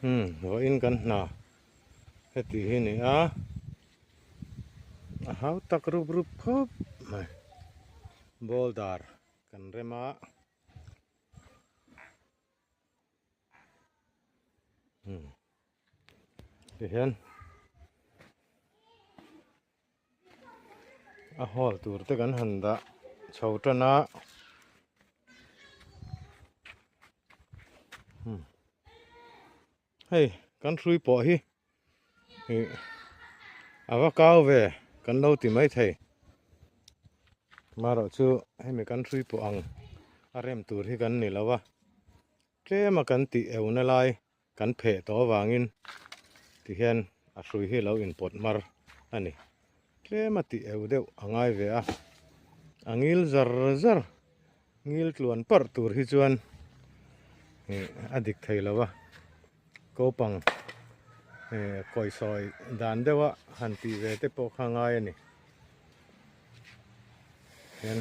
Umm vawiin kan hna heti hi ni a a hau tak rup rup khawp mai boulder kan rem a umm tihian a hawl tur te kan han dah chho tan a hei kan hrui pawh hi ih a va kau ve kan lo ti mai thei marawh chu hemi kan hrui pawh ang a rem tur hi kan ni lo a tlem a kan tih eu na lai kan pheh tawh avangin tihian a hrui hi lo inpawt mar a ni. Tlem a tih eu deuh a ngai ve a, a ngil zar zar ngil tluan parh tur hi chuan ih a dik thei lo a, kopang ih kawisawi dan deuha han tih ve te pawh kha a ngai a ni. Hian.